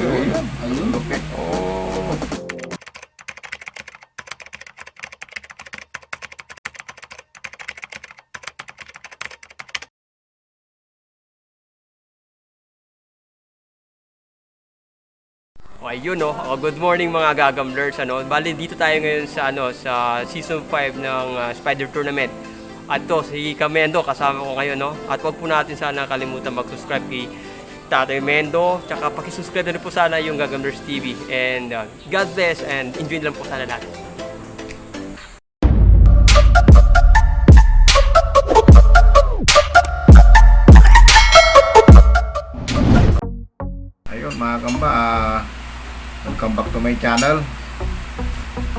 Ayun. Ayun. Okay. Oh. Ayun no. Good morning mga gagamblers ano. Bali dito tayo ngayon sa sa season 5 ng Spider Tournament. At to si Kamendo kasama ko ngayon no. At wag po natin sana kalimutan mag-subscribe kay Tatay Mendo, tsaka paki-subscribe na rin po sana yung Gagamblers TV. And God bless and enjoy lang po sana natin. Ayun mga kamba, welcome back to my channel.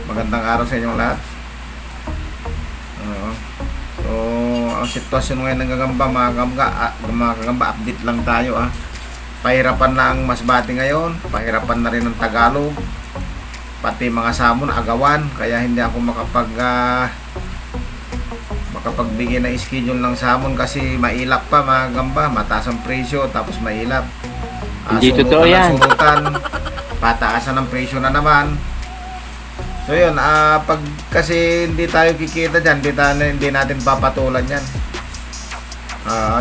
Magandang araw sa inyong lahat. So, ang sitwasyon ngayon ng gagamba mga kamba, update lang tayo Pahirapan na ang Masbate ngayon, pahirapan na rin ang Tagalog, pati mga Samon, agawan, kaya hindi ako makapagbigay ng schedule ng Samon kasi mailap pa mga gamba, mataas ang presyo tapos mailap. Hindi totoo yan. Sunutan, pataasan ng presyo na naman. So yun, pag kasi hindi tayo kikita dyan, hindi natin papatulan yan.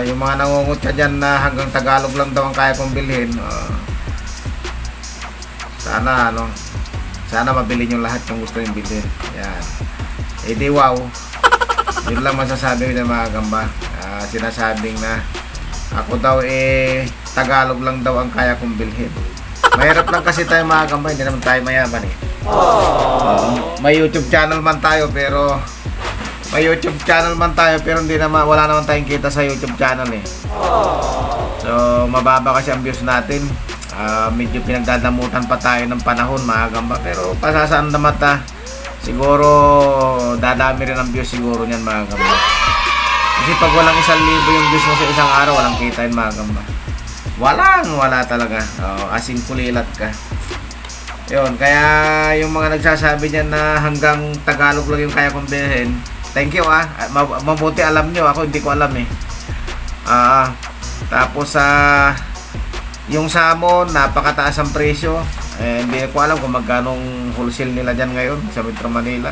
Yung mga nangungutya dyan na hanggang Tagalog lang daw ang kaya kong bilhin, sana mabili nyo lahat yung gusto yung bilhin. Yan. Di wow. Yun lang masasabi ng mga gamba. Sinasabing na ako daw Tagalog lang daw ang kaya kong bilhin. Mahirap lang kasi tayo mga gamba, hindi naman tayo mayaman May YouTube channel man tayo pero hindi naman, wala naman tayong kita sa YouTube channel So mababa kasi ang views natin. Medyo pinagdadamutan pa tayo ng panahon mga gamba, pero pasasaan naman siguro dadami rin ang views siguro niyan mga gamba. Kasi pag walang 1,000 yung views mo sa isang araw, walang kita yun mga gamba. Wala talaga. Asin kulilat ka. Yun, kaya yung mga nagsasabi niyan na hanggang Tagalog lang yung kaya kong bilhin, thank you mabuti alam nyo, ako hindi ko alam tapos yung Samon, napakataas ang presyo, hindi ko alam kung magkanong wholesale nila dyan ngayon sa Metro Manila.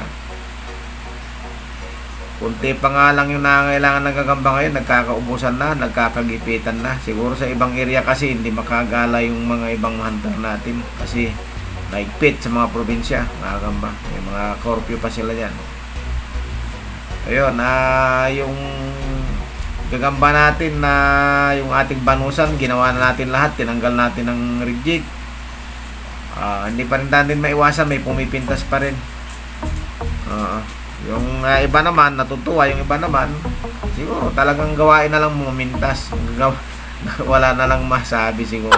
Kunti pa nga lang yung nangangailangan ng gagamba ngayon, nagkakaubusan na, nagkakagipitan na. Siguro sa ibang area kasi hindi makagala yung mga ibang hunter natin kasi naigpit sa mga probinsya mga gamba, may mga curfew pa sila dyan. Ayun, yung gagamba natin na yung ating banusan, ginawa na natin lahat, tinanggal natin ng reject. Hindi pa rin natin maiwasan, may pumipintas pa rin. Yung iba naman, natutuwa, yung iba naman, siguro talagang gawain na lang mumintas. Wala na lang masabi siguro.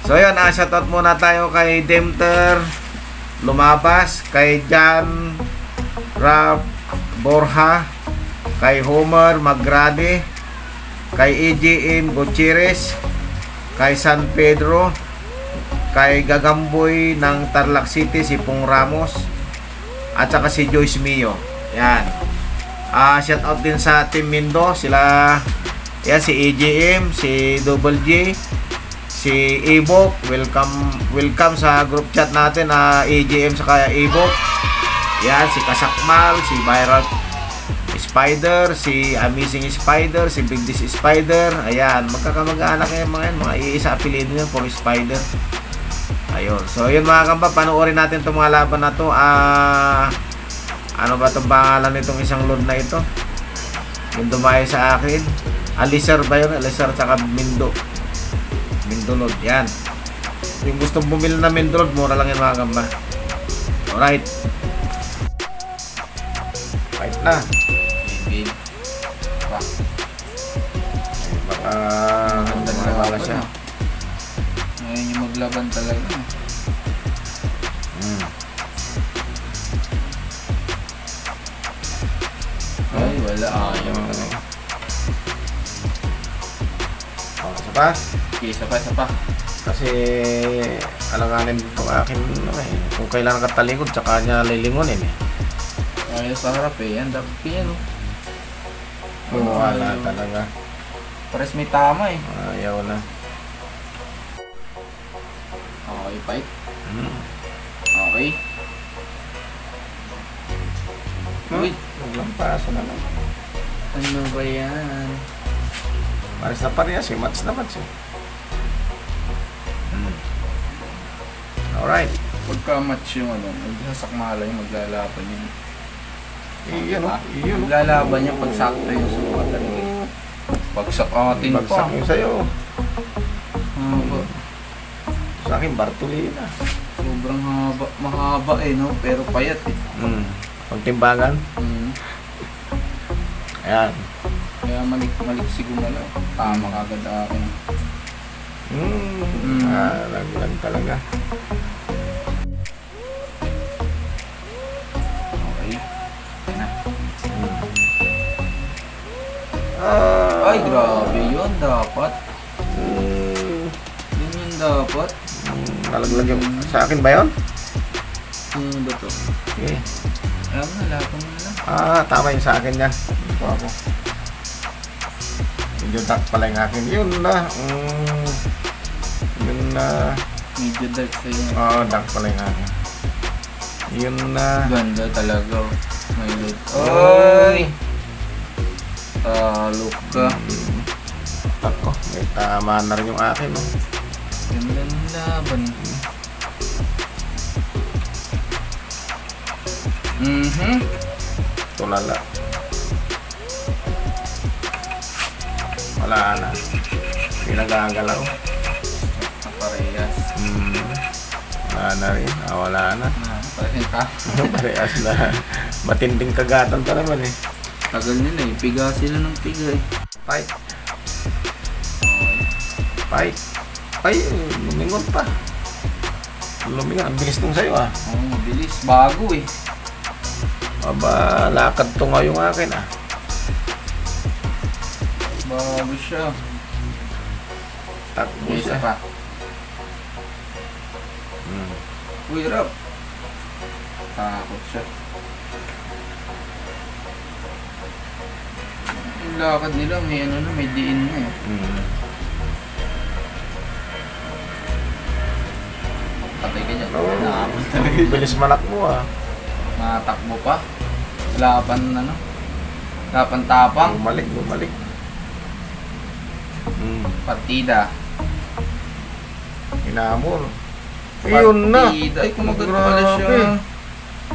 So yun, shoutout muna tayo kay Demter Lumabas, kay Jan Rap Borja, kay Homer Magrade, kay EJM Gutierrez, kay San Pedro, kay Gagamboy ng Tarlac City, si Pong Ramos, at saka si Joyce Mio. Yan. Shout out din sa Team Mindo, sila yan, si EJM, si Double J, si Ebok. Welcome sa group chat natin EJM saka Ebok. Yan, si Kasakmal, si Viral Spider, si Amazing Spider, si Big Dish Spider. Ayan, magkakamag-anak yung mga iisa apelido nyo for Spider. Ayun. So, yun mga kamba, panoorin natin itong mga laban na to. Ano ba itong pangalan nitong isang load na ito? Yung dumayo sa akin. Alisar ba yun? Alisar tsaka Mindo. Mindo load. Yan. Yung gustong bumili na Mindo load, mura lang yan mga kamba. Alright. Fight na. Baka mawala siya. Ngayon yung maglaban talaga. Ay, wala. Isa pa? Isa pa. Kasi alanganin itong akin kung kailangan ka talikod tsaka niya lilingunin Ayaw sa harap yan dapat yan wala talaga. Pares may tama Ayaw na. Okay, fight. Hmm. Okay. Uy, Naglampaso na lang. ano ba yan? Pares na parehas eh. Match na match eh. Alright. Pagka-match yung ano, magsasakmala yung maglalaban yun. Iyon o. Iyon o. Maglalaban yung pagsakto yung sumatan. Bagsak atin pa. Bagsak yung sa'yo. Haba. Sa akin, Bartolina. Sobrang haba. Mahaba eh, no? Pero payat eh. Pagtimbangan. Ayan. Kaya malik si gumalaw. Tama kagad akin. Laglag talaga. Okay. Okay na. Ay, grabe yun. Dapat. Yun yun dapat. Nalaglag yung... Sa akin ba yun? Ano ba to? Okay. Alam na, laban mo na lang. Tama yung sa akin yan. Dito ako. Medyo dark pala yung akin. Yun na. Yun na. Medyo dark sa'yo. Dark pala yung akin. Yun na. Ganda talaga. May load. Oy! Talo ka. Ako. May tama na rin yung akin. No? Ganda ng laban. Tulala. Wala na. Pinagagalaw. Parehas. Wala na rin. Wala na. Parehas ka. Parehas na. Matinding kagatan pa naman eh. Tagal nila eh. Piga sila ng piga eh. Fight. Fight. Ay, lumingon pa. Lumingon. Ang bilis nung sa'yo ah. Oo, mabilis. Bago eh. Aba, lakad to nga yung akin ah. Bago siya. Takbo Isa siya. pa. Uy, Rob. Takot siya. Yung lakad nila may ano na, may diin na eh. Patay ka dyan. Oo. Nakapos talaga. Bilis malakbo ah. Natakbo pa. Lapan ano? Lapan tapang. Bumalik. Partida. Hinamol. Yun na. Partida. Ay, kumagat pala siya.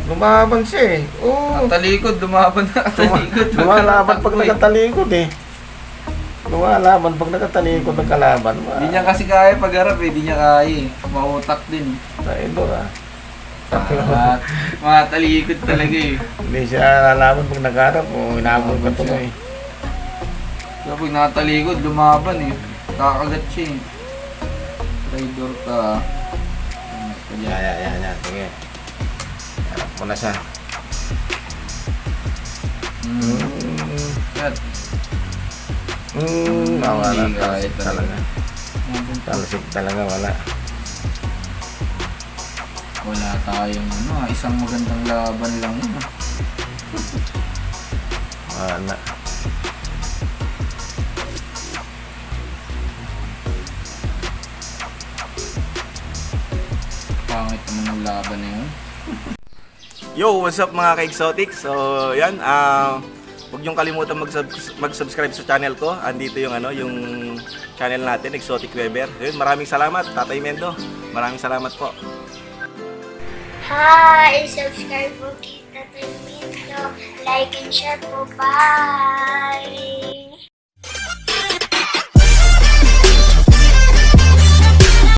Lumaban siya eh. Oo. Natalikod, lumaban na. Natalikod. Lumalaban pag nakatalikod eh. Lumalaban pag nakatalikod ng kalaban. Hindi niya kasi kaya pagharap eh. Hindi niya kaya eh. Mautak din. Tayo ah. At matalikod talaga eh. Hindi siya lalaban pag nagharap o hinabol ka tuloy. Kapag natalikod, lumaban eh. Kakagat siya eh. Traitor ka. Yan. Sige. Harap mo na siya. Kat. Wala. Hindi kaya Talsik talaga. Talsik talaga, wala. Wala tayong ano isang magandang laban lang yun ah. Wala. Pangit naman ang laban na yun. Yo, what's up mga ka-exotic? So, yan, huwag niyong kalimutan mag-subscribe sa channel ko. Andito yung yung channel natin, Exotic Weber. Yun, maraming salamat, Tatay Mendo. Maraming salamat po. Hi! Subscribe po kita Mendo. Like and share po. Bye!